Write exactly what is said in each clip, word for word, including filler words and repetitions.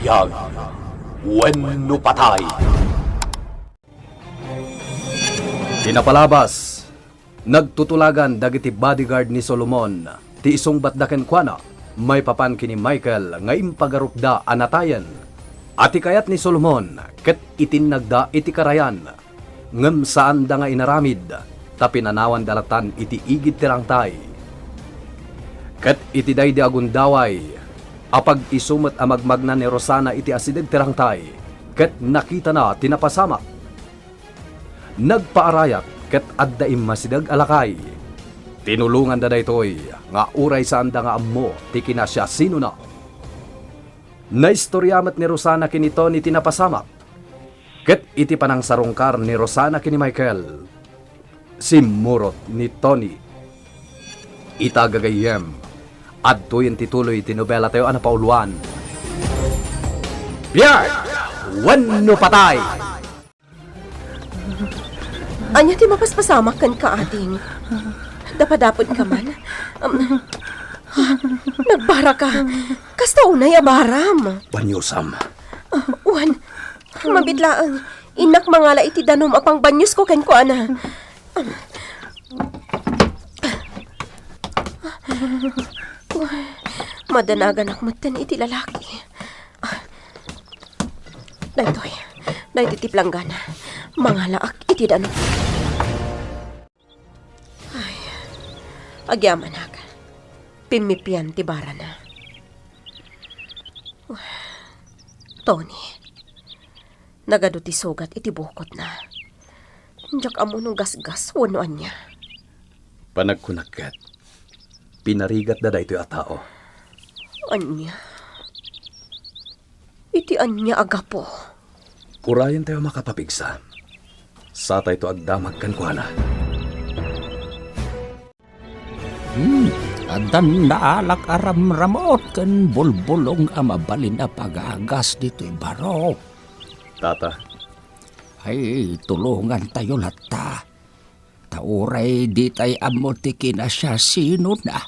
Dagdagdag wenno patay. Ti napalabas, nagtutulagan dagiti bodyguard ni Solomon ti isungbatda kenkuana maipapan ken ni Michael nga impagarupda a natayen. A ti kayat ni Solomon ket itinnagda iti karayan. Ngem saanda nga inaramid, ta pinanawanda latan iti igid ti rangtay. Ket iti daydi a gundaway, apag-isu met a magmagna ni Rosana iti asideg ti rangtay, ket nakitana ti napasamak. Nagpaarayat ket adda immasideg a lakay. Tinulonganda daytoy nga uray saanda nga ammo ti kinasiasinona. Naistoria met ni Rosana ken ni Tony ti napasamak. Ket iti panangsarungkar ni Rosana ken ni Michael, simmurot ni Tony. Ita gagayyem, adtoyen ti tuloy ti nobelatayo a napauluan. Biag wenno patay! Ania ti mapaspasamak kenka, ading? Dapadapot ka man? Um, nagbara ka. Kasta unay a baram. Banyosam. Ah, wen, mabiit laeng. Innak mangala iti danum a pangbanyosko kenkuana. Madanaganak metten iti lalaki. Daytoy, daytoy ti planggana. Mangalaak iti danum. Ay, agyamanak. Pimmipian ti barana. Tony, nagadu ti sugat iti bukotna. Diak ammo no gasgas wenno ania. Panagkunak ket, pinarigatda daytoy a tao. Ania? Iti ania a gapu? Urayentayo a makapapigsa. Satayto agdamag kenkuana. Hmm, addan naalak a ramramut ken bulbulong a mabalin a pagagas ditoy baro. Tata. Ay, tulongantayo latta. Ta uray ditay ammo ti kinasiasinona,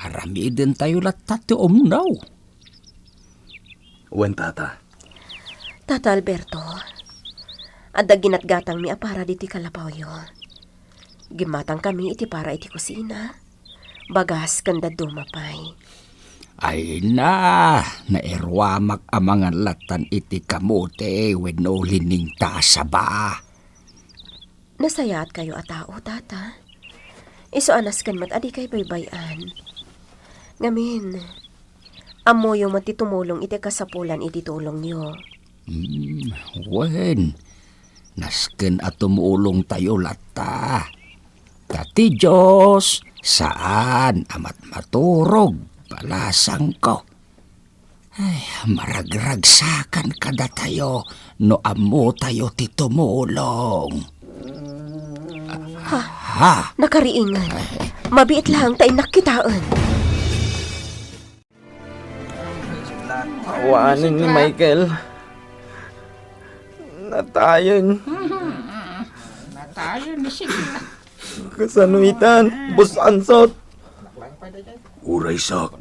aramidentayo latta ti umno. Wen, Tata. Tata Alberto, adda ginatgatangmi a para ditoy kalapawyo. Gimmatangkami iti para iti kusina, bagas ken dadduma pay. Ay na, nairuamak a mangan lattan iti kamote wenno liningta a saba. Nasayaatkayo a tao, Tata. Isu a nasken met a dikay baybay-an. Ngamin, ammoyo met ti tumulong iti kasapulan iti tulongyo. Hmm, wen, nasken a tumulongtayo latta. Ta ti Dios, saan a matmaturog, balasangko. Ay, maragragsakan kadatayo no ammotayo ti tumulong. Ha? Ha? Nakariingan. Ay. Mabiit laeng ta innak kitaen. Awanen ni Michael. Natayen. Natayen ni Sigla. Kasano itan, Boss Ansot? Uray sak,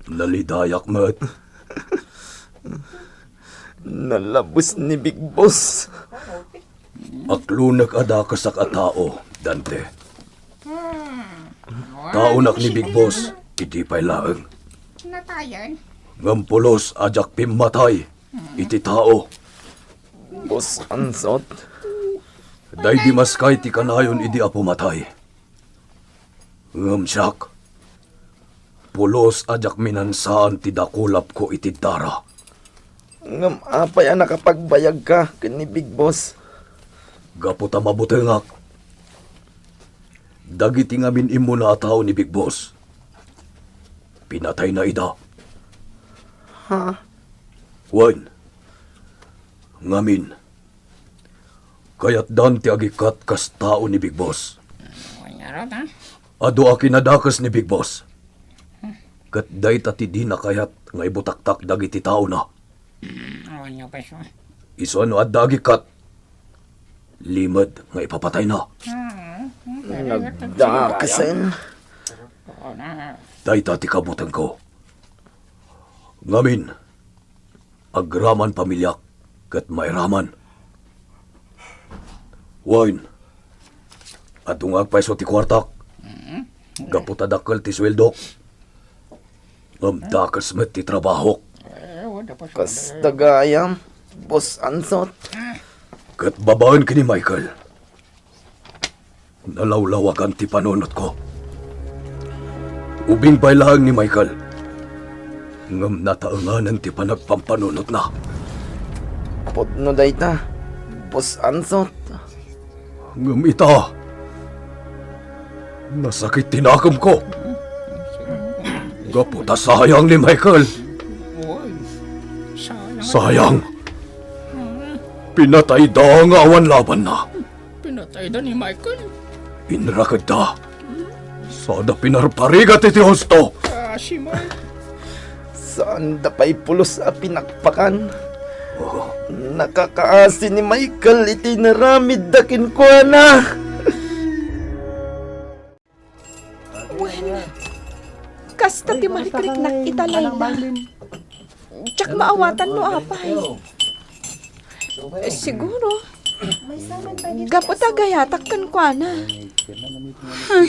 nalidayak met. Nalabes ni Big Boss. Aklonek a dakesak a tao, Dante. Taonak ni Big Boss, idi pay laeng. Natayen. Ngem pulos a diak pimmatay iti tao. Boss Ansot. Daydi maskay ti kanayon idi a pumatay. Ngem siak, pulos a diak minansaan ti dakulapko iti dara. Ngem apay a nakapagbayagka ken ni Big Boss? Gapu ta mabutengak. Dagiti ngamin immuna a tao ni Big Boss, pinatayna ida. Ha? Wen, ngamin, kayatdan ti agikkat kas tao ni Big Boss. Wen ngarud, ha? Adu a kinadakes ni Big Boss. Ket dayta ti dina kayat nga ibutaktak dagiti taona. Mm, awan nga peso. Isu a no adda agikkat, limed nga ipapatayna. Mm, mm, nagdakesen. Oo na. Dayta ti kabutengko. Ngamin, Agraman pamiliak, ket mairaman. Wen, adu nga agpayso ti kuartak. Gapu ta dakkel ti sueldok. Ngem dakes met ti trabahok. Kasta gayam, Boss Ansot. Ket babaen ken ni Michael, nalawlawagan ti panunotko. Ubing pay laeng ni Michael, ngem nataenganen ti panagpampanunotna. Pudno dayta, Boss Ansot. Ngem ita, nasakit ti nakemko. Gapu ta sayang ni Michael. Sayang. Pinatayda nga awan labanna. Pinatayda ni Michael. Inrakedda. Sada pinarparigat iti husto. Saanda pay pulos a pinakpakan. Nakakaasi ni Michael iti inaramidda kenkuana. Wen, kasta ti marikriknak ita, Layla. Diak maawatan no apay. Eh, siguro, gapu ta agayatak kenkuana. Ha?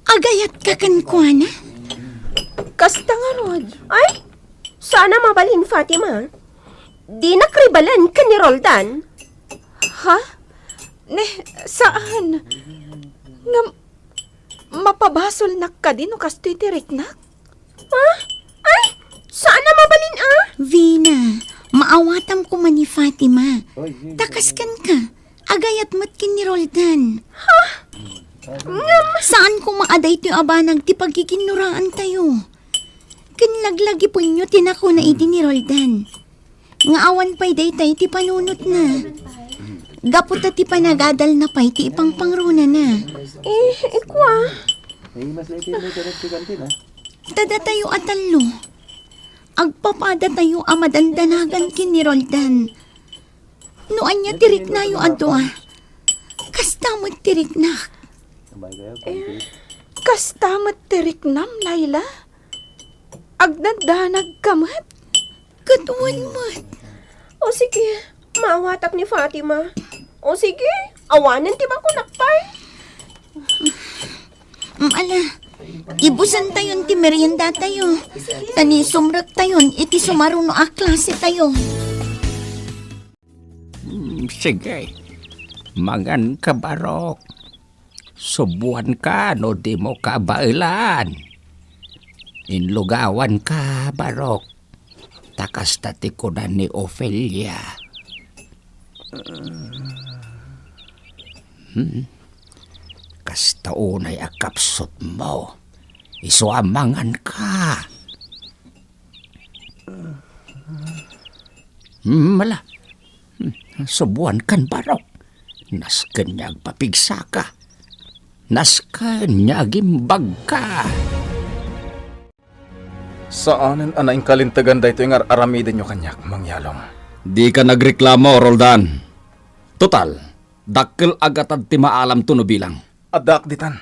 Agayatka kenkuana? Kasta ngarud. Ay, saan a mabalin, Fatima. Dinak ribalen ken ni Roldan. Ha? Ne, saan? Ngem, mapabasolnak kadi no kastoy ti riknak? Ah? Ay, saan a mabalin, ah? Vina, maawatam koma ni Fatima. Ta kasken ka, agayat met ken ni Roldan. Ha? Ngem saan koma a daytoy a banag ti pagkikinnoraantayo. Ken laglagipenyo ti nakuna idi ni Roldan. Nga awan pay daytay ti panunotna. Gapu ta ti panagadalna pay ti ipangpangrunana. Eh, ikua. Ta datayo a tallo, agpapadatayo a madandanagan ken ni Roldan. No ania ti riknayo a dua, kasta met ti riknak. Eh, kasta met ti riknam, Layla? Agdandanagka met? Ket wen met. O sige, maawatak ni Fatima. O sige, awanen ti bakunak pay. Mm, ala, ibusantayon ti meriendatayo. Ta ni sumrektayon iti sumaruno a klasetayo. Mm, sige. Manganka, Barok. Subuanka no dimo kabaelan. Inlugawanka, Barok. Ta kasta ti kuna ni Ofelia. Hmm. Kasta unay a kapsutmo. Isu a manganka. Hmm, ala. Hmm, subuankan, Barok. Nasken nga agpapigsaka. Nasken nga agimbagka. Saanen a naingkalintegan daytoy nga ar-aramidenyo kaniak, Mangyalom. Dika nagreklamo, Roldan. Total, dakkel a gatad ti maalamto no bilang. Addaak ditan.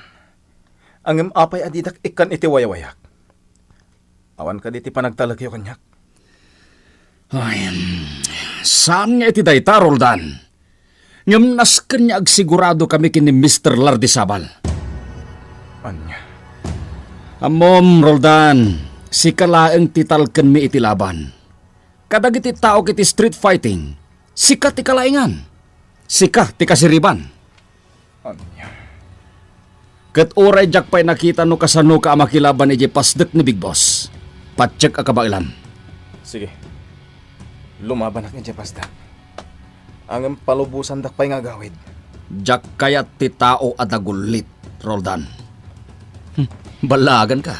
Ngem apay a didak ikkan iti wayawayak? Awan kadi ti panagtalekyo kaniak? Ay, em, saan nga iti dayta, Roldan? Ngem nasken nga agsigurado kami ken ni Mister Lardizabal. Ania? Ammom, Roldan, sika laeng ti talkenmi iti laban. Kadagiti tao iti street fighting, sika ti kalaingan. Sika ti kasiriban. Ania? Ket uray diak pay nakita no kasanoka a makilaban idiay pasdek ni Big Boss. Patiek a kabaelam. Sige. Lumabanak idiay pasdek. Ngem palubosandak pay nga agawid. Diak kayat ti tao a dagullit, Roldan. Hmm, ballaganka.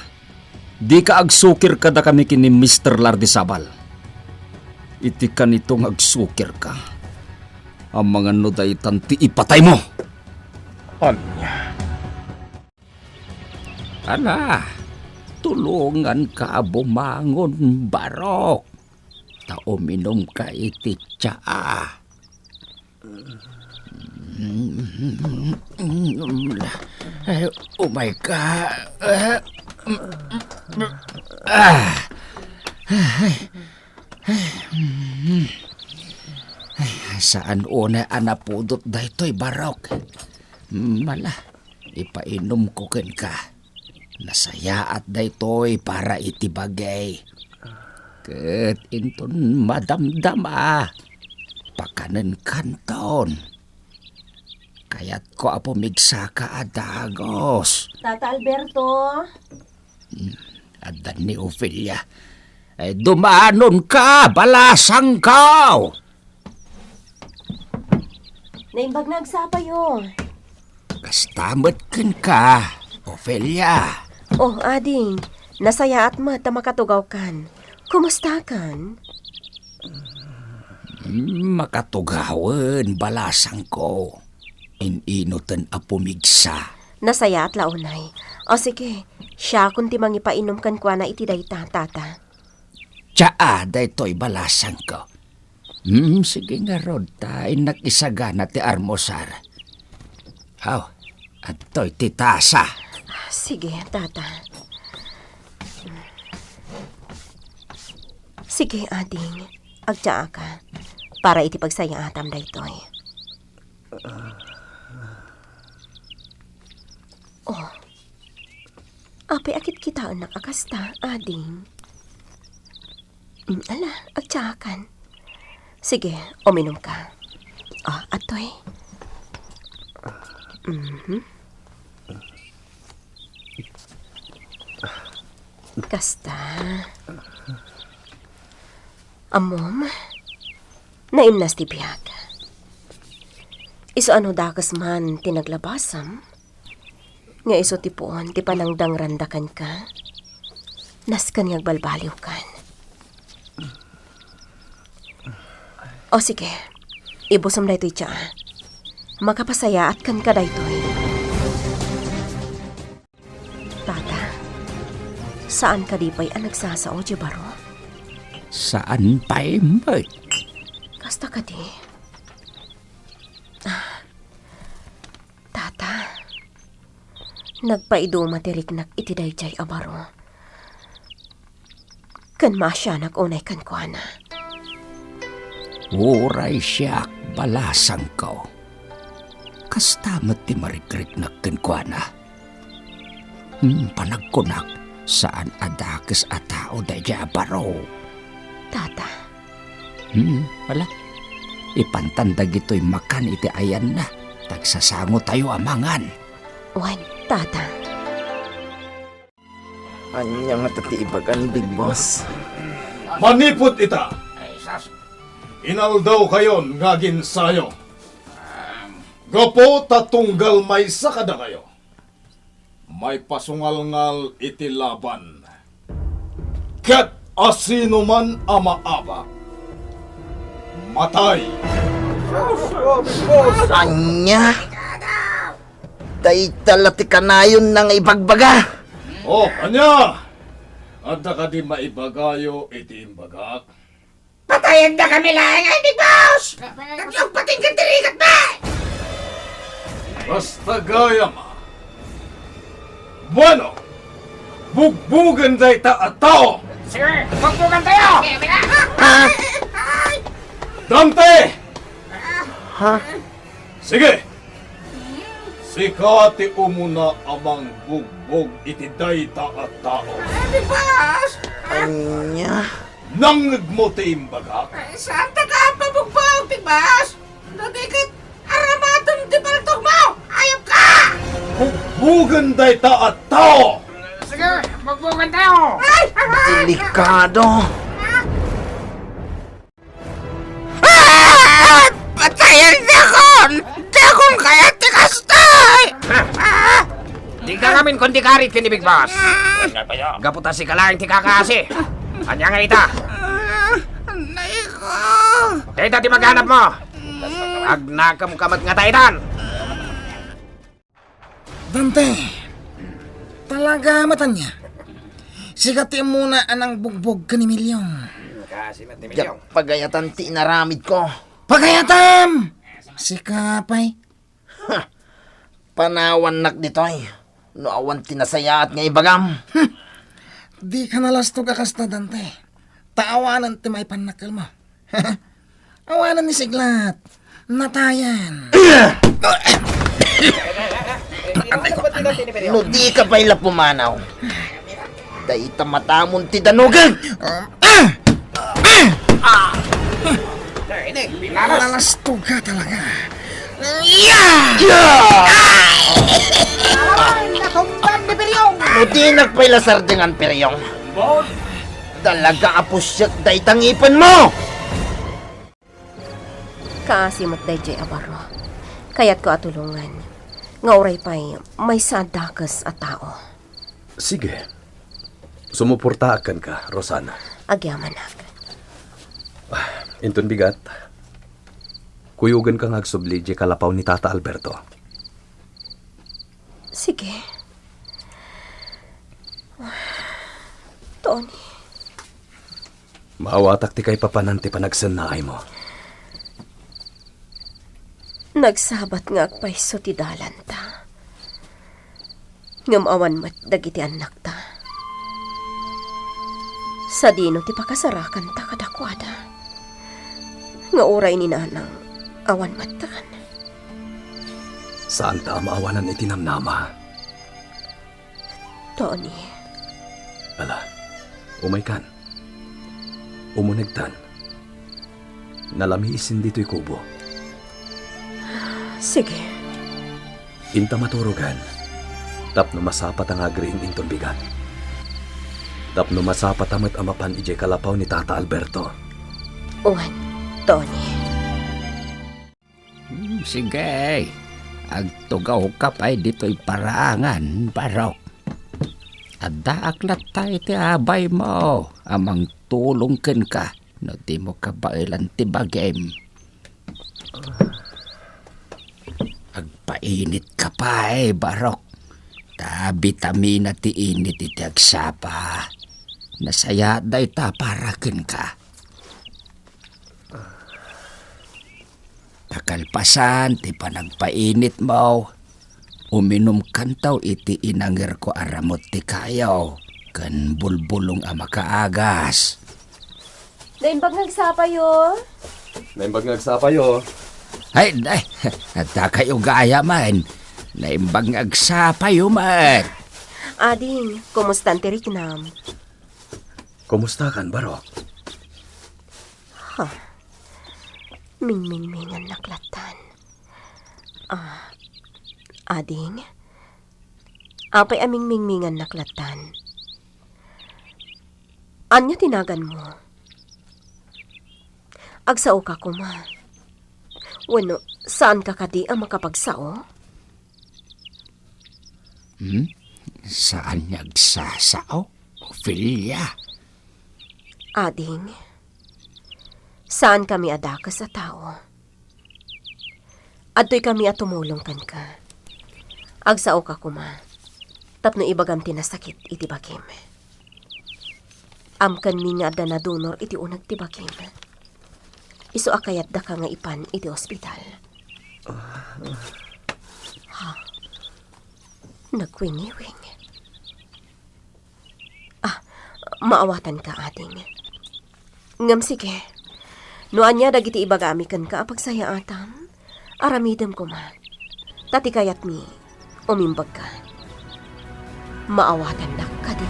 Dika agsukir kadakami ken ni Mister Lardizabal. Iti kanito nga agsukirka, amangan no daytan ti ipataymo. Ania? Ala, tulonganka a bumangon, Barok. Ta uminumka iti tsaa. Ay, umay ka. Ah. Ay. Ay, saan unay a napudot daytoy barok. Mala, ipainumko kenka. Nasayaat daytoy para iti bagik. Ket inton madamdama, pakanenkanton. Kayatko a pumigsaka a dagus. Tata Alberto? Hmm, adda ni Ofelia. Ay, dumanonka, balasangko! Naimbag nga agsapayo. Kasta met kenka, Ofelia. Oh, ading, nasayaat met a makatugawkan. Kumustakan? Hmm, makatugawen, balasangko. In-inoten a pumigsa. Nasayaat la unay. O sige, siakon ti mangipainum kenkuana iti dayta, tata. Tsaa, daytoy balasangko. Hmm, sige ngarud, ta innak isagana ti armusar. Aw, adtoy ti tasa. Sige, tata. Sige, ading. Agtsaaka para iti pagsayaatam daytoy. Oh. Apay a kitkitaennak a kasta, ading? Mm, ala, agtsaakan. Sige, uminumka. Ah, atoy. Mhm. Kasta. Ammom, naimnas ti biag. Isu a no dakes man ti naglabasam, nga isu ti puon ti panangdangranda kenka, nasken nga agbalbaliwkan. O sige, ibusem daytoy tsaa. Makapasayaat kenka daytoy. Tata, saan kadi pay a nagsasao ti baro? Saan pay met? Kasta kadi? Ah, Tata, nagpaiduma ti riknak iti daydiay a baro. Ken maasianak unay kenkuana. Uray siak, balasangko. Kasta met ti marikriknak kenkuana. Hmm, panagkunak, saan a dakes a tao daydiay a baro. Tata. Hmm, ala. Ipantan dagitoy makan iti ayanna, ta agsasangotayo a mangan. Wen, tata. Ania ngata ti ibagan, Big Boss? Manipud ita, inaldawkayon nga aginsayo. Gapu ta tunggal maysa kadakayo, maipasungalngal iti laban. Ket asinoman a maabak, matay. Ania? Dayta la ti kanayonna nga ibagbaga. Oh, ania? Adda kadi maibagayo iti imbagak? Patayendakami laeng, ay, Big Boss! Tapno agpatinggan ti rikatmi! Basta gayam, a. Bueno, bugbogen dayta a tao! Sige, bugbogen tayo! Ha? Dante! Ha? Sige! Sika ti umuna a mangbugbog iti dayta a tao. Ay, Big Boss! Ania? Nangngegmo ti imbagak? Ay, saantak a pabugbog, Big Boss. No di ket aramatem ti paltogmo! Ayupka! Bugbogen dayta a tao! Sige, bugbogen tayo! Ay! Delikado. Ah! Patayendakon! Dakon kayat ti kasta! Ah! Dika ngamin kon di karit ken ni Big Boss. Gapu ta sika laeng ti kakaasi. Ania nga ita? Anay ko. Dayta ti maganapmo. Agnakemka met ngata itan. Dante, talaga met ania? Sika ti umuna a nangbugbog ken ni Emilio. Kaasi met ni Emilio. Diak pagayatan ti inaramidko. Pagayatam! Sika pay. Ha! Panawannak ditoy no awan ti nasayaat nga ibagam. Hmm. Dika nalastog a kasta, Dante. Ta awanen ti maipan nakkelmo. Awanen ni Siglat. Natayen. No dika pay la pumanaw, dayta matamon ti danugag. Nalastuga talaga. Yeah! Yeah! Ay! Natumban ni Piryong! No dinak pay la sardengan, Piryong, talaga a pusiek dayta ngipenmo! Kaasi met daydiay a baro. Kayatko a tulongan. Nga uray pay maysa a dakes a tao. Sige. Sumuportaak kenka, Rosana. Agyamanak. Ah, inton bigat, kuyogenka nga agsubli diay kalapaw ni Tata Alberto. Sige. Tony. Maawatak ti kaipapanan ti panagsennaaymo. Nagsabat nga agpayso ti dalanta. Ngem awan met dagiti annakta. Sadino ti pakasarakanta kadakuada? Nga uray ni nanang awan metten. Saanta a maawanan iti namnama. Tony. Ala, umaykan. Umunegtan. Nalamiis ditoy kubo. Sige. Inta maturogan. Tapno masapata nga agriing inton bigat. Tapno masapata met a mapan idiay kalapaw ni Tata Alberto. Wen, Tony. Hmm, sige. Agtugawka pay ditoy parangan, Barok. Addaak latta iti abaymo a mangtulong kenka no dimo kabaelan ti bagim. Agpainitka pay, Barok. Ta bitamina ti init iti agsapa. Nasayaat dayta para kenka. Ta kalpasan ti panagpainitmo, uminumkanto iti inangirko a ramut ti kayo ken bulbulong a makaagas. Naimbag nga agsapayo. Naimbag nga agsapayo. Ay, ay, adda kayo gayam. Naimbag nga agsapayo met. Ading, kumusta ti riknam? Kumustakan, Barok? Ha? Mingmingmingannak lattan. Ah, ading? Apay a mingmingmingannak lattan? Ania ti naganmo? Agsaoka koma. Wenno, saanka kadi a makapagsao? Hmm? Saan nga agsasao, Ofelia? Ading, saankami a dakes a tao. Adtoykami a tumulong kenka. Agsaoka koma, tapno ibagam ti nasakit iti bagim. Amkenmi nga adda nadunor iti uneg ti bagim. Isu a kayatdaka nga ipan iti ospital. Ha? Nagwingiwing. Ah, maawatanka, ading. Ngem sige, no ania dagiti ibagami kenka a pagsayaatam, aramidem koma. Ta ti kayatmi, umimbagka. Maawatannak kadi?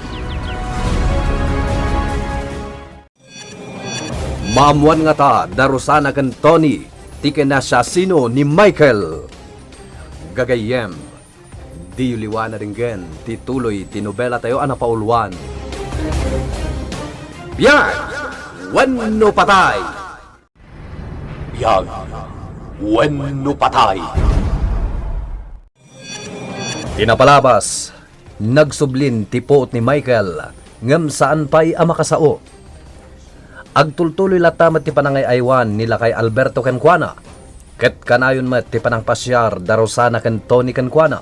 Maammoan ngata da Rosana ken Tony ti kinasiasino ni Michael. Gagayyem, diyo liwana denggen ti tuloy ti nobelatayo a napauluan, Biag wenno Patay. Biag wenno Patay. Ti napalabas, nagsublin ti puot ni Michael, ngem saan pay a makasao. Agtultuloy latta met ti panangay-aywan ni Lakay Alberto kenkuana, ket kanayon met ti panangpasiar da Rosana ken Tony kenkuana.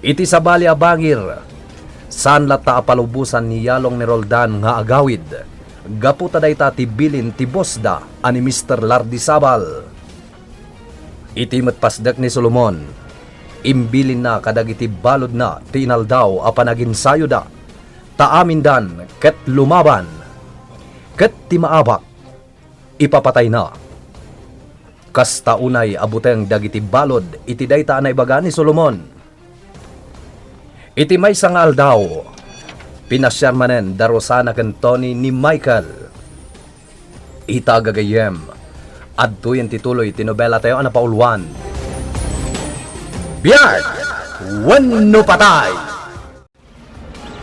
Iti sabali a bangir, saan latta a palubosan ni Yalong ni Roldan nga agawid, gapu ta dayta ti bilin ti bosda a ni Mister Lardi Sabal. Iti met pasdek ni Solomon, imbilinna kadagiti baludna ti inaldaw a panaginsayoda, ta amindan ket lumaban. ket ti maabak, ipapatayna. Kasta unay a buteng dagiti balud iti dayta a naibaga ni Solomon. Iti maysa nga aldaw, pinasiar manen da Rosana ken Tony ni Michael. Ita, gagayyem, adtoyen ti tuloy ti nobelatayo a napauluan. Biag wenno patay!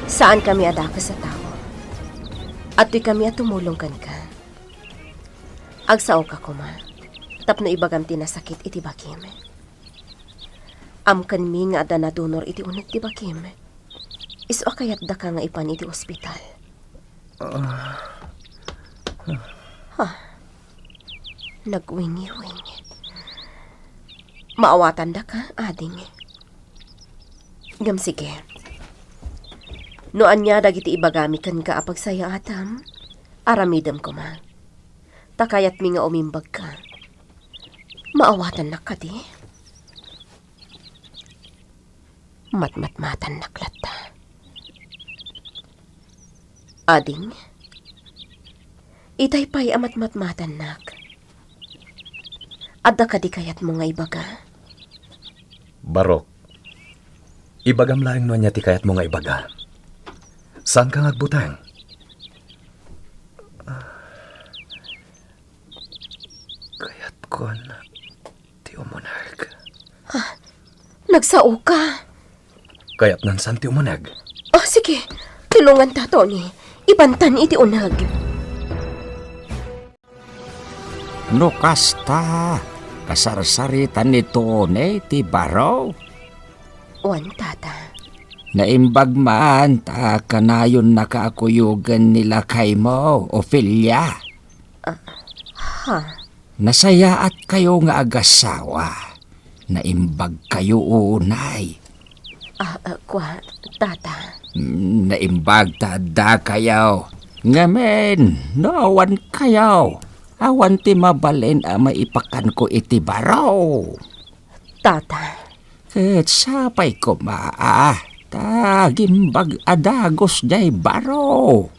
Saankami a dakes a tao. Adtoykami a tumulong kenka. Agsaoka koma tapno ibagam ti nasakit iti bagim. Amkenmi nga adda nadunor iti uneg ti bagim. Isu a kayatdaka nga ipan iti ospital. Ah. Ha? Nagwingiwing. Maawatandaka, ading. Ngem sige. No ania dagiti ibagami kenka a pagsayaatam, aramidem koma. Ta kayatmi nga umimbagka. Maawatannak kadi? Matmatmatannak latta. Ading, itay pay a matmatmatannak. Adda kadi kayatmo nga ibaga? Barok, ibagam laeng no ania ti kayatmo nga ibaga. Saanka nga agbuteng? Kayatkon ti umuneg. Ha? Nagsaoka? Kayatnan san ti umuneg? Oh, sige. Tulonganta, Tony. Ipantan iti uneg. No kasta, kasarsaritan ni Tony ti baro. Wen, Tata. Naimbag man ta kanayonnaka a kuyogen ni lakaymo, Ofelia. Ah, ha? Nasayaatkayo nga agasawa. Naimbagkayo unay. Ah, ah, kua, Tata. Mm, naimbag ta addakayo. Ngamin, no awankayo, awan ti mabalin a maipakanko iti baro. Tata. Ket sapay koma, ah, ta agimbag a dagus diay baro.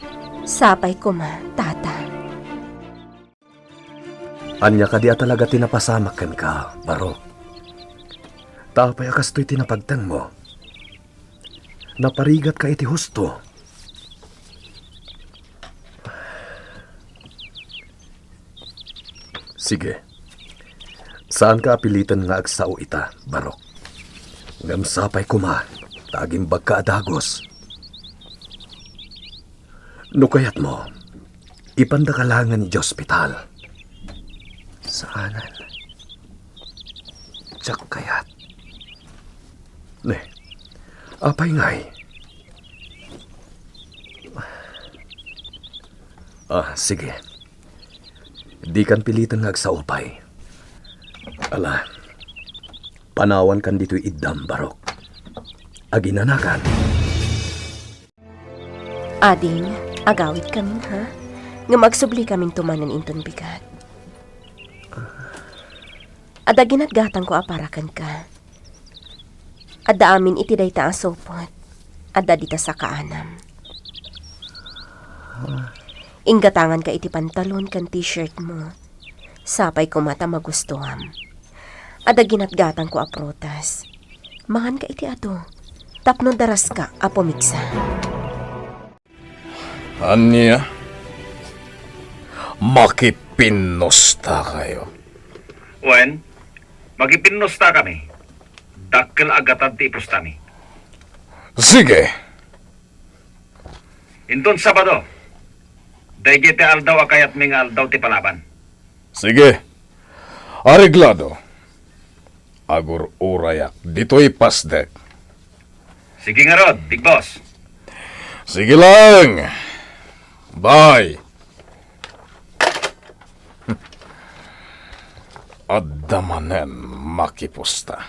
Sapay koma, Tata. Ania kadi a talaga ti napasamak kenka, Barok? Ta apay a kastoy ti napagtengmo? Naparigatka iti husto. Sige. Saanka a piliten nga agsao ita, Barok. Ngem sapay koma, ta agimbagka a dagus. No kayatmo, ipandaka laengen idiay ospital. Saanen. Diak kayat. Ne, apay ngay? Ah, sige. Dikan piliten nga agsao pay. Ala, panawankan ditoy iddam, Barok. Aginanakan. Ading, agawidkamin, ha? Ngem agsubli kaminto manen inton bigat. Adda ginatgatangko a para kenka. Adda amin iti dayta a supot. Adda dita sakaanam. Inggatanganka iti pantalon ken t-shirt mo. Sapay koma ta magustuam. Adda ginatgatangko a prutas. Manganka iti adu, tapno daraska a pumigsa. Ania? Makipinnustakayo? Wen, makipinnustakami. Dakkel a gatad ti ipustami. Sige. Inton Sabado, daydiay ti aldaw a kayatmi nga aldaw ti palaban. Sige. Areglado. Agur-urayak ditoy pasdek. Sige ngarud, Big Boss. Sige lang. Bye. Adda manen makipusta.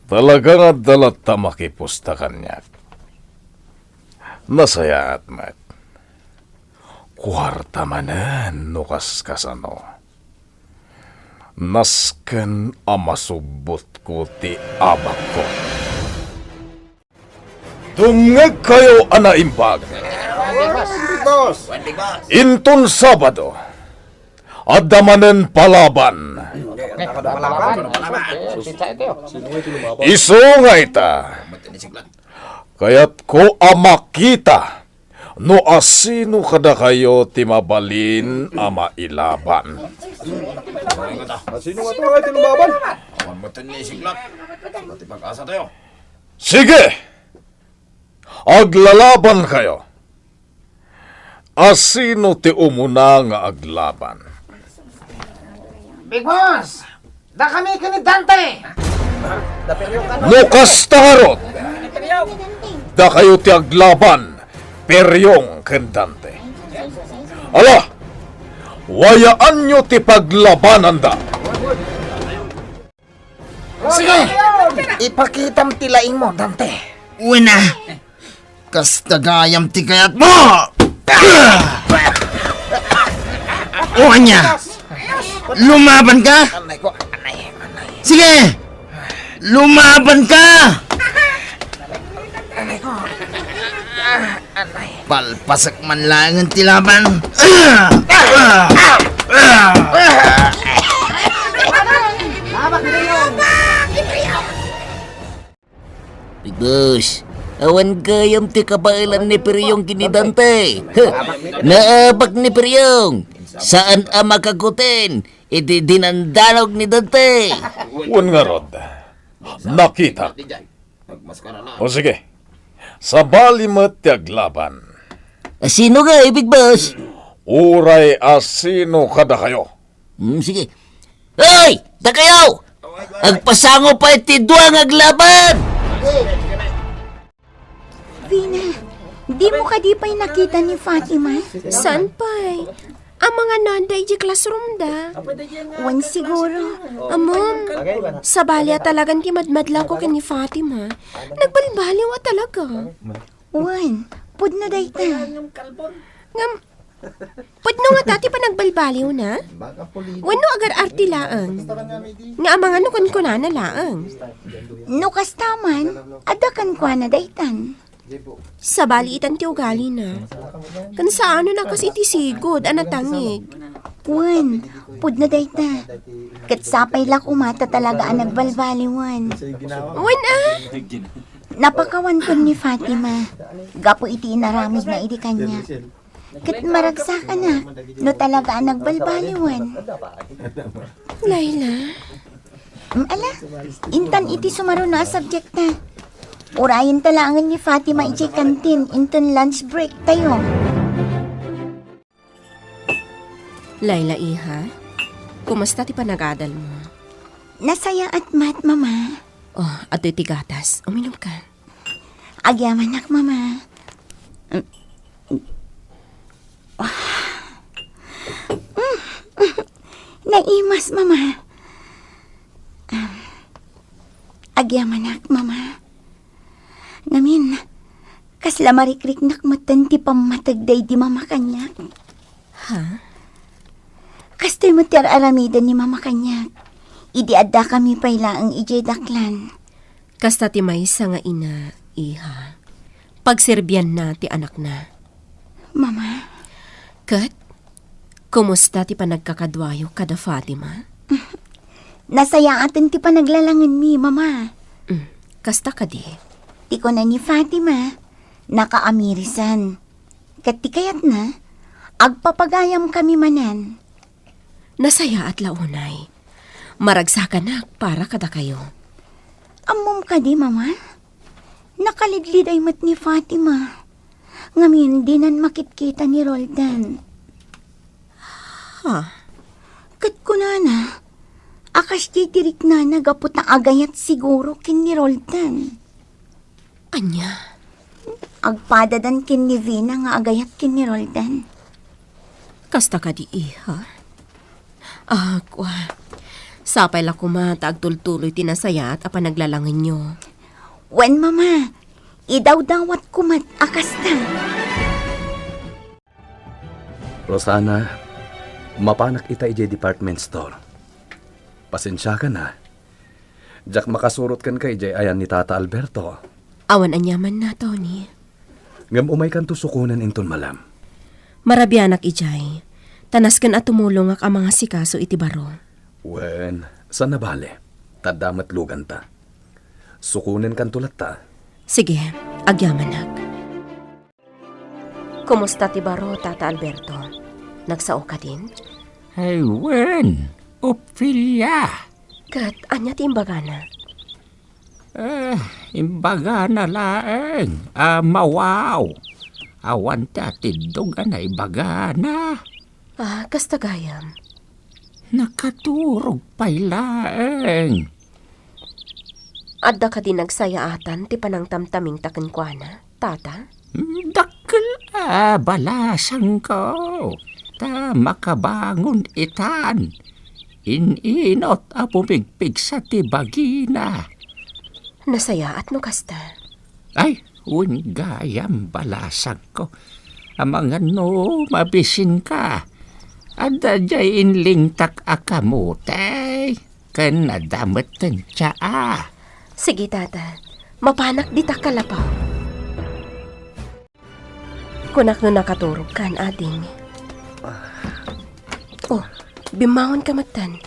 Talaga nga adda latta makipusta kaniak. Nasayaat met. Kuarta manen no kaskasano. Nasken a masubbotko ti abakko. Dumngegkayo a naimbag! Inton Sabado, adda manen palaban. Isu nga ita, kayatko a makita no asino kadakayo ti mabalin a mailaban. Asino nga ito nga iti lumaban? Awan mo ito ni Isiglat. Pati pag-asa tayo. Sige! Aglalaban kayo. Asino ti umuna nga aglaban? Big Boss! Dakami ken ni Dante! No kasta ngarud, dakayo ti aglaban, Periong ken Dante. Ala, wayaanyo ti paglabananda. Sige! Ipakitam ti laingmo, Dante. Wen a. Kasta gayam ti kayatmo! O ania? Lumaban ka? Anay ko, anay, anay. Sige! Lumaban ka! Anay ko. Palpasak man laeng ti laban. Big Boss, awan gayam ti kabaelan ni Periong ken ni Dante. Naabak ni Periong. Saan a makakuten iti dinandanog ni Dante. Wen ngarud, nakitak. O sige, sabali met ti aglaban. Asino nga, Big Boss? Uray asino kadakayo. Hmm, sige. Hoy! Dakayo! Agpasango pay ti dua nga aglaban! Vina, dimo kadi pay nakita ni Fatima? Saan pay? Amangan adda idiay classroom da. Wen siguro. Ammom, sabali a talagan ti madmadlawko ken ni Fatima. Nagbalbaliw a talaga. Wen, pudno dayta. Ngem, pudno ngata ti panagbalbaliwna? Wenno agar-arte laeng? Nga amangan no kunkunana laeng? No kasta man, adda kenkuana daytan. Sabali itan ti ugalina. Ken saanen a kas iti sigud a natangig. Wen, pudno dayta. Ket sapay la koma ta talaga a nagbalbaliwen. Wen a. Napakawankon ni Fatima gapu iti inaramidna idi kaniak. Ket maragsakanak no talaga a nagbalbaliwen. Laila. Mm, ala, intan iti sumaruno a subject ta. Urayenta laengen ni Fatima idiay kantin inton lunch break tayo. Laila, iha, kumusta ti panagadalmo? Nasayaat met, Mama. Oh, adtoy ti gatas. Uminom ka. Agyamanak, Mama. Naimas, Mama. Agyamanak, Mama. Ngamin, kasla marikriknak metten ti pammateg daydi Mama kaniak. Ha? Kastoy met ti ar-aramiden ni Mama kaniak idi addakami pay laeng idiay daklan. Kasta ti maysa nga ina, iha. Pagserbianna ti anakna. Mama. Ket, kumusta ti panagkakaduayo kada Fatima? Nasayaaten ti panaglalangenmi, Mama. Mm, kasta kadi? Ti kuna ni Fatima, nakaamirisan. Ket ti kayatna, agpapagayamkami manen. Nasayaat la unay. Maragsakanak para kadakayo. Ammom kadi, Mama? Nakalidliday met ni Fatima. Ngamin, dinan makitkita ni Roldan. Ha? Ket kunana, a kasdiay ti riknana gapu ta agayat siguro ken ni Roldan. Ania? Agpadadan ken ni Vina nga agayat ken ni Roldan. Kasta kadi, iha? Ah, kua. Sapay la koma ta agtultuloy ti nasayaat a panaglalangenyo. Wen, Mama, idawdawatko met a kasta. Rosana, mapanak ita idiay department store. Pasensiakan a. Diak makasurot kenka idiay ayan ni Tata Alberto. Awan aniamanna, Tony. Ngem umaykanto sukonen inton malem. Marabianak idiay, ta nasken a tumulongak a mangasikaso iti baro. Wen, saan a bale, ta adda met luganta. Sukonenkanto latta. Sige, agyamanak. Kumusta ti baro, Tata Alberto? Nagsao kadin? Ay, wen, Ophelia. Ket ania ti imbagana? Eh, imbagana laeng a mawaw. Awan ti atiddog a naibagana. Ah, kasta gayam. Nakaturog pay laeng. Adda kadi nagsayaatan ti panangtamtamingta kenkuana, Tata? Dakkel a balasangko, ta makabangon itan. In-inot a pumigpigsa ti bagina. Nasayaat no kasta. Ay, wen gayam, balasangko. Amangan no mabisinka. Adda diay inlingtak a kamote, ken adda met ti tsaa. Sige, Tata. Mapanak dita kalapaw. Kunak no nakaturogkan, ading. Oh, bimmangonka metten.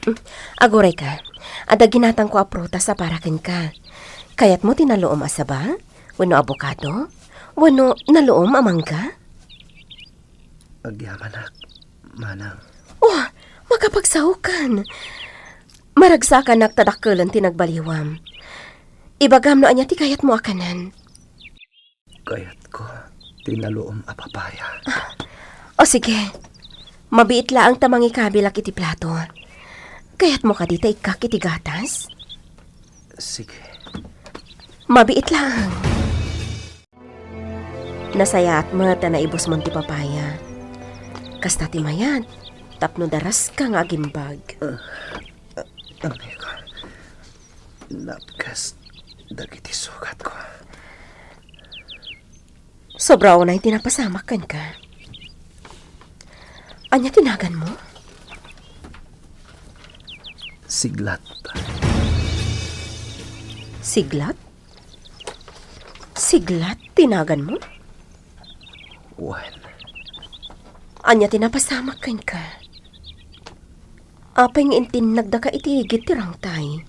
Mm, agurayka. Adda ginatangko a prutas a para kenka. Kayatmo ti naluom a saba? Wenno abokado? Wenno naluom a mangga? Agyamanak, manang. Oh, makapagsaokan. Maragsakanak ta dakkelen ti nagbaliwam. Ibagam no ania ti kayatmo a kanen. Kayatko ti naluom a papaya. Ah, o sige. Mabiit laeng ta mangikabilak iti plato. Kayatmo kadi ta ikkak iti gatas? Sige. Mabiit laeng. Nasayaat met ta naibusmon ti papaya. Kasta ti mayat, tapno daraska nga agimbag. Ah, ah, amiko, napkas dagiti sugatko. Sobra unay ti napasamak kenka. Ania ti naganmo? Siglat. Siglat? Siglat ti naganmo? Wen. Ania ti napasamak kenka? Apay nga intinnagdaka iti igid ti rangtay?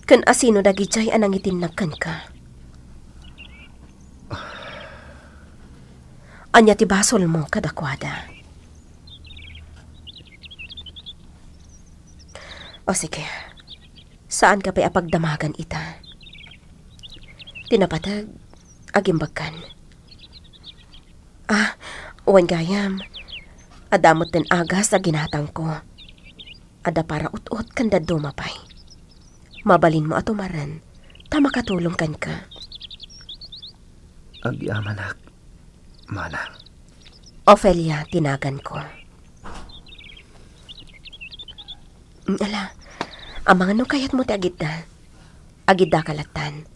Ken asino dagidiay a nangitinnag kenka? Ania ti basolmo kadakuada? O sige, saanka pay a pagdamagan ita. Ti napateg, agimbagkan. Ah, wen gayam. Adda metten agas a ginatangko. Adda para ut-ot ken dadduma pay. Mabalinmo a tumaren, ta makatulong kenka. Agyamanak, manang. Ofelia ti naganko. Mm, ala, amangan no kayatmo ti agidda. Agiddaka lattan.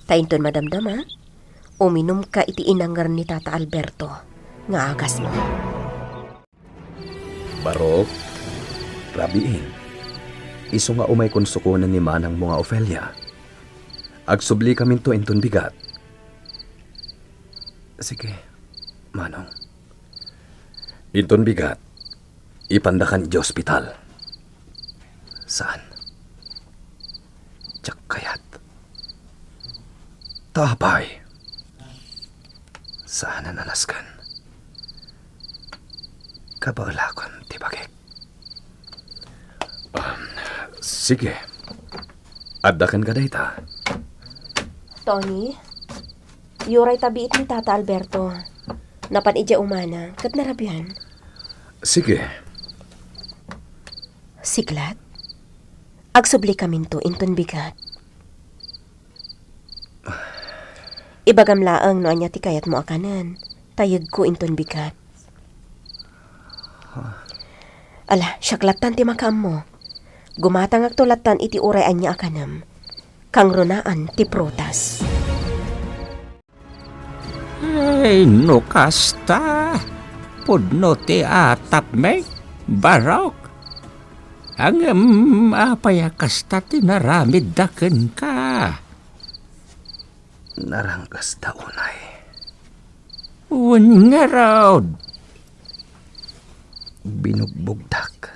Ta inton madamdama, uminumka iti inanger ni Tata Alberto nga agasmo. Barok, rabiin. Isu nga umaykon sukonen ni manangmo nga Ofelia. Agsublikaminto inton bigat. Sige, manong. Inton bigat, ipandakan iti ospital. Saan? Diak kayat. Ta apay? Saanen a nasken. Kabaelakon ti bagik. Um, sige. Adda kenka dayta. Tony, iyurayta biit ni Tata Alberto. Napan idiay umana, ket narabian. Sige. Siglat? Agsublikaminto inton bigat. Ibagam laeng no ania ti kayatmo a kanen, ta yegko inton bigat. Ala, siak lattan ti makaammo. Gumatangakto lattan iti uray ania a kanem. Kangrunaan ti prutas. Ay, no kasta, pudno ti atapmi, Barok. Ngem apay a kasta ti naramidda kenka? Naranggasda unay. Wen ngarud. Binugbogdak.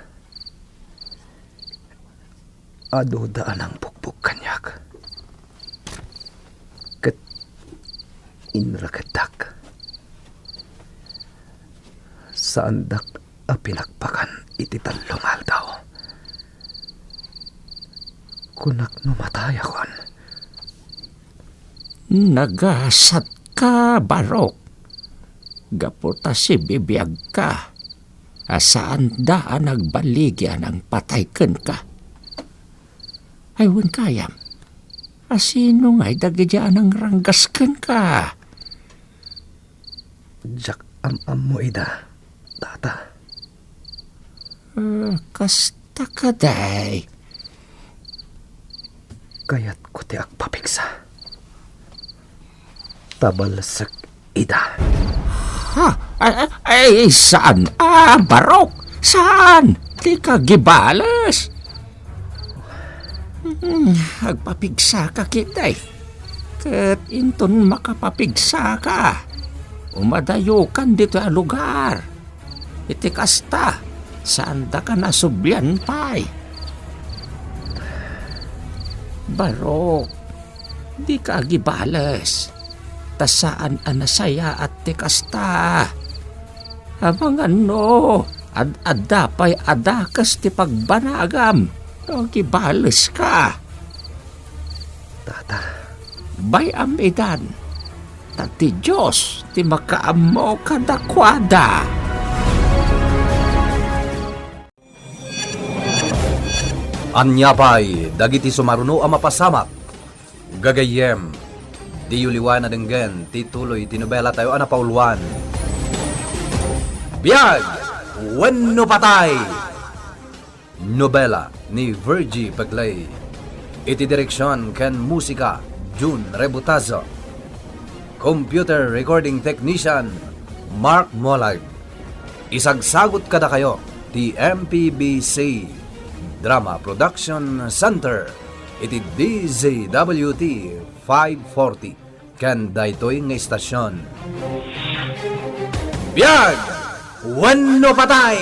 Aduda a nangbugbog kaniak. Ket inraketdak. Saandak a pinakpakan iti tallo nga aldaw. Kunak no matayakon. Nagasatka, Barok. Gapu ta sibibiagka, a saanda a nagbaligi a nangpatay kenka. Ay, wen kayam, a sino ngay dagiti a nangranggas kenka? Diak am-ammo ida, Tata. Eh, kasta kadi. Kayatko ti agpapigsa. Ta balesek ida. Ha? Ay, ay, ay, saan? Ah, Barok! Saan? Dika agibales! Hmm, agpapigsaka ketdi. Ket inton makapapigsaka, umadayokan ditoy a lugar. Iti kasta, saandaka nasublian pay. Barok, dika agibales, ta saan a nasayaat ti kasta. Amangan no, ad-adda pay a dakes ti pagbanagam no agibaleska. Tata. Bay-am idan, ta ti Dios ti makaammo kadakuada. Ania pay dagiti sumaruno a mapasamak? Gagayyem, diyo liwan a denggen ti tuloy ti nobela tayo a napauluan, Biag wenno Patay! Nobela ni Virgie Peclay. Iti direksion ken musika, Jun Rebutazo. Computer recording technician, Mark Molag. Isagsagut kadakayo ti M P B C Drama Production Center iti D Z W T five forty ken daytoy nga istasion. Biag wenno patay!